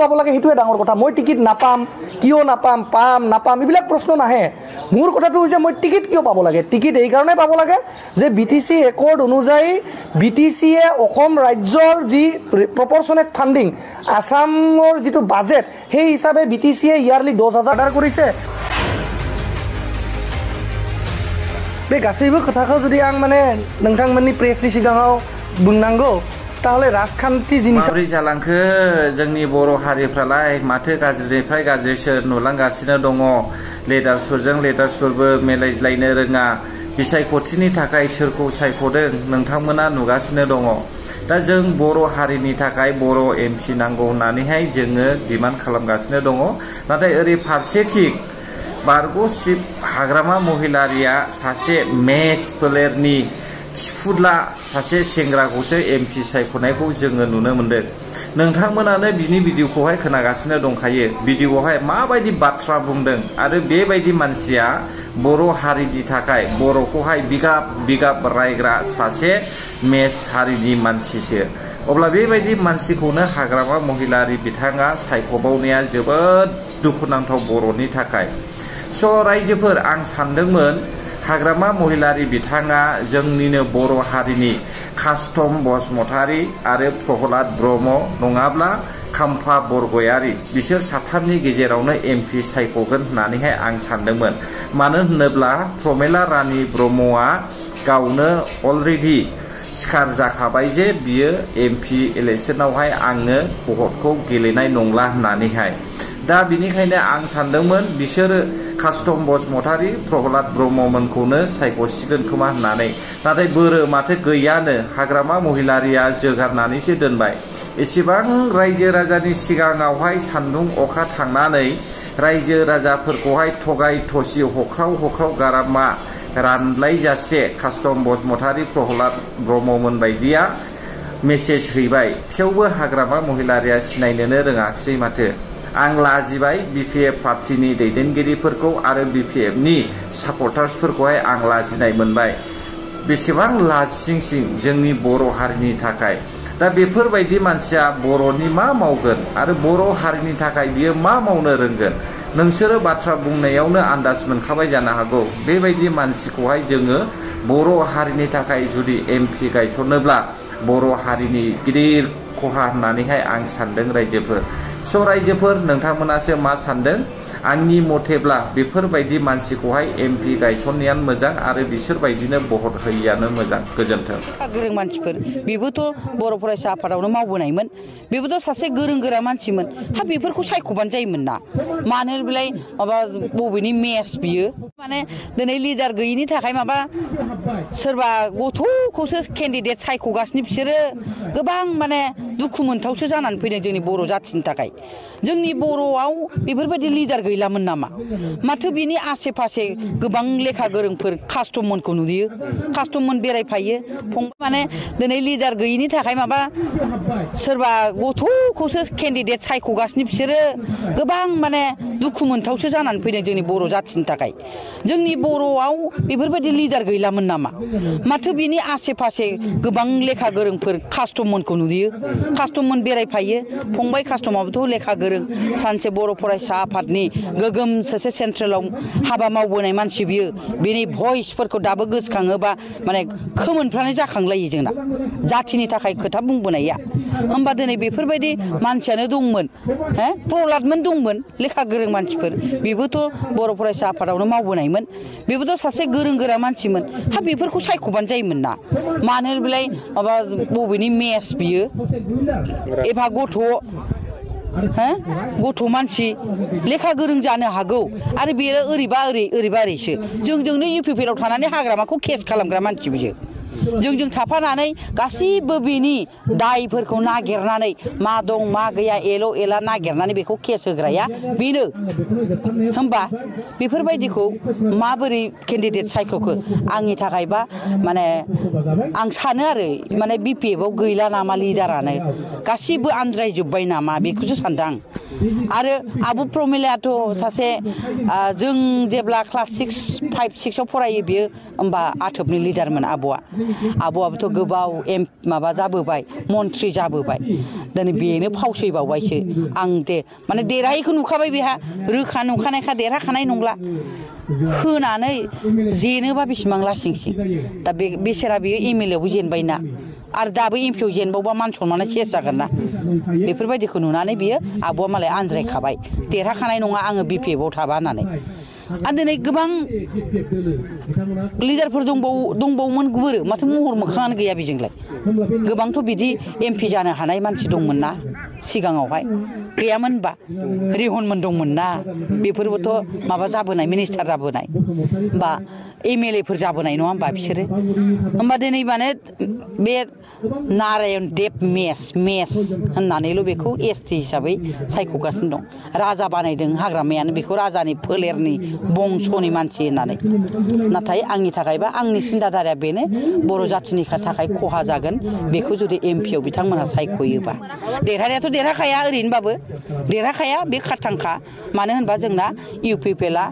পাব লাগে সেইটোৱে ডাঙৰ কথা মই টিকিট নাপাম কিয় নাপাম পাম নাপাম এইবিলাক প্ৰশ্ন নাহে মোৰ কথাটো হৈছে মই টিকিট কিয় পাব লাগে টিকিট এই কাৰণে পাব লাগে যে বিটিসি একৰ্ড অনুযায়ী বিটিসিয়ে অসম ৰাজ্যৰ যি প্ৰপৰ্চনেট ফান্ডিং আসামৰ যিটো বাজেট সেই হিচাপে বিটিসিয়ে ইয়াৰলি 10,000 অৰ্ডাৰ কৰিছে बे गासैबो खोथाखौ जुदि आं माने नोंथांमोननि प्रेसनि सिगाङाव बुंनांगौ ताहले राजखान्थि जिनिस माबोरै जालांखो जोंनि बर' हारिफ्रालाय माथो गाज्रिनिफ्राय गाज्रिसो नुलांगासिनो दङ लिडार्सफोरजों लिडार्सफोरबो मेलायज्लायनो रोङा बिसायख'थिनि थाखाय सोरखौ सायख'दों नोंथांमोना नुगासिनो दङ दा जों बर' हारिनि थाखाय बर' एमपि नांगौ होननानैहाय जोङो डिमान्ड खालामगासिनो दङ नाथाय ओरै फारसेथिं बारग'सिब हाग्रामा महिलारिया सासे मेस फोलेरनि थिफुला सासे सेंग्राखौसो एमपि सायख'नायखौ जोङो नुनो मोनदों नोंथांमोनानो बिनि भिडिअखौहाय खोनागासिनो दंखायो भिडिअआवहाय माबायदि बाथ्रा बुंदों आरो बेबायदि मानसिया बर' हारिनि थाखाय बर'खौहाय बिगाब बिगाब रायग्रा सासे मेस हारिनि मानसिसो अब्ला बेबायदि मानसिखौनो हाग्रामा महिलारि बिथाङा सायख'बावनाया जोबोद दुखुनांथाव बर'नि थाखाय स' रायजोफोर आं सानदोंमोन हाग्रामा महिलारि बिथाङा जोंनिनो बर' हारिनि कास्टम बसुमतारी आरो प्रहलाद ब्रह्म नङाब्ला खाम्फा बरगयारी बिसोर साथामनि गेजेरावनो एमपि सायख'गोन होननानैहाय आं सानदोंमोन मानो होनोब्ला प्रमेला रानी ब्रह्मआ गावनो अलरेडि सिखार जाखाबाय जे बियो एमपि इलेक्शनावहाय आङो भटखौ गेलेनाय नंला होननानैहाय दा बिनिखायनो आं सानदोंमोन बिसोरो कास्टम बसुमतारी प्रहलाद ब्रह्ममोनखौनो सायख'सिगोन खोमा होननानै नाथाय बोरो माथो गैयानो हाग्रामा महिलारिया जोगारनानैसो दोनबाय एसेबां रायजो राजानि सिगाङावहाय सान्दुं अखा थांनानै रायजो राजाफोरखौहाय थगाय थसि हख्राव हख्राव गारामा रानलायजासे कास्टम बसुमतारी प्रहलाद ब्रह्ममोन बायदिया मेसेज हैबाय थेवबो हाग्रामा महिलारिया सिनायनोनो रोङाखिसै माथो आं लाजिबाय बिपिएफ पार्टीनि दैदेनगिरिफोरखौ आरो बिपिएफनि सापर्टार्सफोरखौहाय आं लाजिनाय मोनबाय बेसेबां लाजिसिंसिं जोंनि बर' हारिनि थाखाय दा बेफोरबायदि मानसिया बर'नि मा मावगोन आरो बर' हारिनि थाखाय बियो मा मावनो रोंगोन नोंसोरो बाथ्रा बुंनायावनो आन्दाज मोनखाबाय जानो हागौ बेबायदि मानसिखौहाय जोङो बर' हारिनि थाखाय जुदि एमपि गायसनोब्ला बर' हारिनि गिदिर खहा होननानैहाय आं सानदों रायजोफोर स' रायजोफोर नोंथांमोनासो मा सानदों आंनि मथेब्ला बेफोरबायदि मानसिखौहाय एमपि गायसननायानो मोजां आरो बिसोरबायदिनो भट होयैयानो मोजां गोजोन्थों गोरों मानसिफोर बेबोथ' बर' फरायसा आफादावनो मावबोनायमोन बेबोथ' सासे गोरों गोरा मानसिमोन हा बेफोरखौ सायख'बानो जायोमोन ना मानो बेलाय माबा बबेनि मेस बियो माने दिनै लिडार गैयिनि थाखाय माबा सोरबा गथ'खौसो केन्डिडेट सायख'गासिनो बिसोरो गोबां माने दुखु मोनथावसो जानानै फैदों जोंनि बर' जाथिनि थाखाय जोंनि बर'आव बेफोरबायदि लिडार गैलामोन नामा माथो बिनि आसे फासे गोबां लेखा गोरोंफोर कास्टममोनखौ नुयो कास्टममोन बेरायफायो फंबाय माने दिनै लिडार गैयिनि थाखाय माबा सोरबा गथ'खौसो केन्डिडेट सायख'गासिनो बिसोरो गोबां माने दुखु मोनथावसो जानानै फैदों जोंनि बर' जाथिनि थाखाय जोंनि बर'आव बेफोरबायदि लिडार गैलामोन नामा माथो बिनि आसे फासे गोबां लेखा गोरोंफोर कास्टममोनखौ नुयो कास्टममोन बेरायफायो फंबाय कास्टमाबोथ' लेखा गोरों सानसे बर' फरायसा आफादनि गोगोम सासे सेन्ट्रेलाव हाबा मावबोनाय मानसि बियो बेनि भइसफोरखौ दाबो गोसोखाङोबा माने खोमोनफ्रानो जाखांलायो जोंना जाथिनि थाखाय खोथा बुंबोनाया होमबा दिनै बेफोरबायदि मानसियानो दंमोन हो प्रहलादमोन दंमोन लेखा गोरों मानसिफोर बेबोथ' बर' फरायसा आफादावनो मावबोनायमोन बेबोथ' सासे गोरों गोरा मानसिमोन हा बेफोरखौ सायख'बानो जायोमोन ना मानो बेलाय माबा बबेनि मेस बियो एफा गथ' गथ' मानसि लेखा गोरों जानो हागौ आरो बेयो ओरैबा ओरै ओरैबा ओरैसो जोंजोंनो इउपिपिएलआव थानानै हाग्रामाखौ केस खालामग्रा मानसि बियो जोंजों थाफानानै गासिबो बेनि दायफोरखौ नागिरनानै मा दं मा गैया एल' एला नागिरनानै बेखौ केस होग्राया बेनो होमबा बेफोरबायदिखौ माबोरै केन्डिडेट सायख'खो आंनि थाखायबा माने आं सानो आरो माने बिपिएफआव गैला नामा लिडारानो गासिबो आनज्रायजोब्बाय नामा बेखौसो सानदों आं आरो आब' प्रमिलायाथ' सासे जों जेब्ला क्लास 6 5 6 आव फरायो बियो होमबा आथोबनि लिडारमोन आब'आबोथ' गोबाव माबा जाबोबाय मन्थ्रि जाबोबाय दिनै बेनो फावसयबावबायसो आं माने देरहायैखौ नुखाबाय बेहा रोखा नुखानायखा देरहाखानाय नंला होनानै जेनोबा बेसेबां लासिंसिं दा बेसेरा बेयो एमएलए आवबो जेनबायना आरो दाबो एमपि आव जेनबावबा मान सनमाना सेस जागोन ना बेफोरबायदिखौ नुनानै बियो आब'आ मालाय आनज्रायखाबाय देरहाखानाय नङा आङो बिपिएफ आव थाबा होननानै आरो दिनै गोबां लिडारफोर दंबावोमोन गुबुरो माथो महर मोखाङानो गैया बेजोंलाय गोबांथ' बिदि एमपि जानो हानाय मानसि दंमोन ना सिगाङावहाय गैयामोनबा रिहनमोन दंमोन ना बेफोरबोथ' माबा जाबोनाय मिनिस्टार जाबोनाय बा एमएलए फोर जाबोनाय नङा होमबा बिसोरो होमबा दिनै माने बे नारायण देब मेस होननानैल' बेखौ एसटि हिसाबै सायख'गासिनो दं राजा बानायदों हाग्रामायानो बेखौ राजानि फोलेरनि बंस'नि मानसि होननानै नाथाय आंनि थाखायबा आंनि सिन्ताधाराया बेनो बर' जाथिनि थाखाय खहा जागोन बेखौ जुदि एमपि आव बिथांमोनहा सायख'योबा देरहानायाथ' देरहाखाया ओरैनोबाबो देरहाखाया बे खाथांखा मानो होनबा जोंना इउपिपिएलआ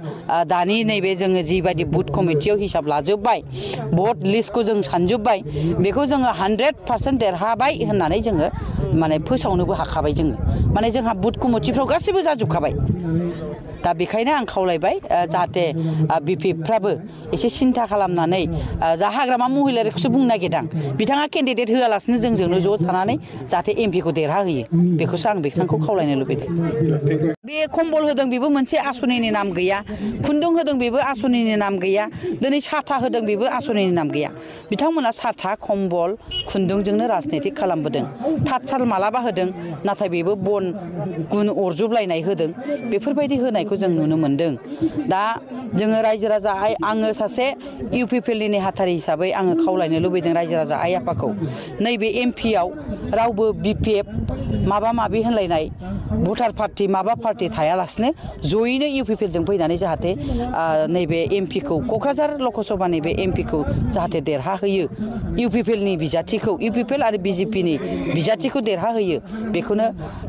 दानि नैबे जोङो जिबायदि बुथ कमिटियाव हिसाब लाजोब्बाय भट लिस्टखौ जों सानजोब्बाय बेखौ जोङो 100% देरहाबाय होननानै जोङो माने फोसावनोबो हाखाबाय जोङो माने जोंहा बुथ कमिटिफ्राव गासैबो जाजोबखाबाय दा बेखायनो आं खावलायबाय जाहाथे बिपिएफफ्राबो एसे सिन्था खालामनानै जा हाग्रामा महिलारिखौसो बुंनो नागिरदां बिथाङा केन्डिडेट होआलासिनो जोंजोंनो ज' थानानै जाहाथे एमपिखौ देरहाहोयो बेखौसो आं बिथांखौ खावलायनो लुबैदों बे कम्बल होदों बेबो मोनसे आसनिनि नाम गैया खुन्दुं होदों बेबो आसनिनि नाम गैया दिनै साथा होदों बेबो आसनिनि नाम गैया बिथांमोना साथा कम्बल खुन्दुंजोंनो राजनितिक खालामबोदों थातसाल मालाबा होदों नाथाय बेबो बन गुन अरजोबलायनाय होदों बेफोरबायदि होनायखौ जों नुनो मोनदों दा जोङो रायजो राजा आङो सासे इउपिपिएलनि नेहाथारि हिसाबै आङो खावलायनो लुबैदों रायजो राजा आइ आफाखौ नैबे एमपि आव रावबो बिपिएफ माबा माबि होनलायनाय भटार पार्टी माबा पार्टी थायालासिनो जयैनो इउपिपिएलजों फैनानै जाहाथे नैबे एमपिखौ क'क्राझार लकसभानि बे एमपिखौ जाहाथे देरहाहोयो इउपिपिएलनि बिजाथिखौ इउपिपिएल आरो बिजेपिनि बिजाथिखौ देरहाहोयो बेखौनो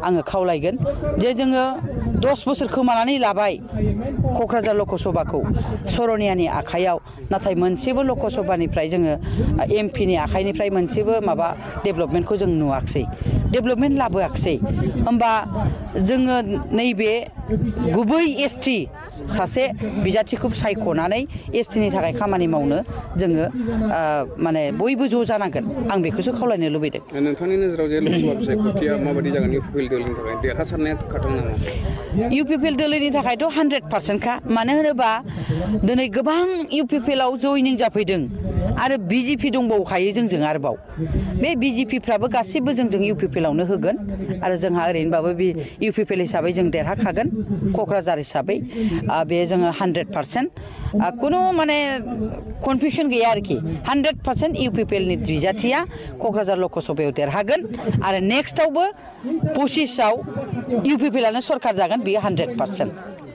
आङो खावलायगोन जे जोङो 10 बोसोर खोमानानै लाबाय क'क्राझार लकसभाखौ सरनियानि आखायाव नाथाय मोनसेबो लकसभानिफ्राय जोङो एमपिनि आखाइनिफ्राय मोनसेबो माबा डेभेलपमेन्टखौ जों नुवाखसै डेभेलपमेन्ट लाबोआखसै होमबा जोङो नैबे गुबै एसटि सासे बिजाथिखौ सायख'नानै एसटिनि थाखाय खामानि मावनो जोङो माने बयबो ज' जानांगोन आं बेखौसो खावलायनो लुबैदों नोंथांनि नोजोराव जे लकसभा बिसायख'थिया माबायदि जागोन इउपिपिएल दोलोनि थाखाय देरहासारनाया खाथं नामा इउपिपिएल दोलोनि थाखायथ' 100% खा मानो होनोबा दिनै गोबां इउपिपिएलआव जयनिं जाफैदों आरो बिजेपि दंबावखायो जोंजों आरोबाव बे बिजेपिफ्राबो गासिबो जोंजों इउपिपिएलआवनो होगोन आरो जोंहा ओरैनोबाबो बे इउपिपिएल हिसाबै जों देरहाखागोन क'क्राझार हिसाबै बे जोङो 100% खुनु माने कनफिउसन गैया आरोखि 100% इउपिपिएलनि बिजाथिया क'क्राझार लकसभायाव देरहागोन आरो नेक्स्टआवबो 25 आव इउपिपिएलआनो सरकार जागोन बेयो 100%।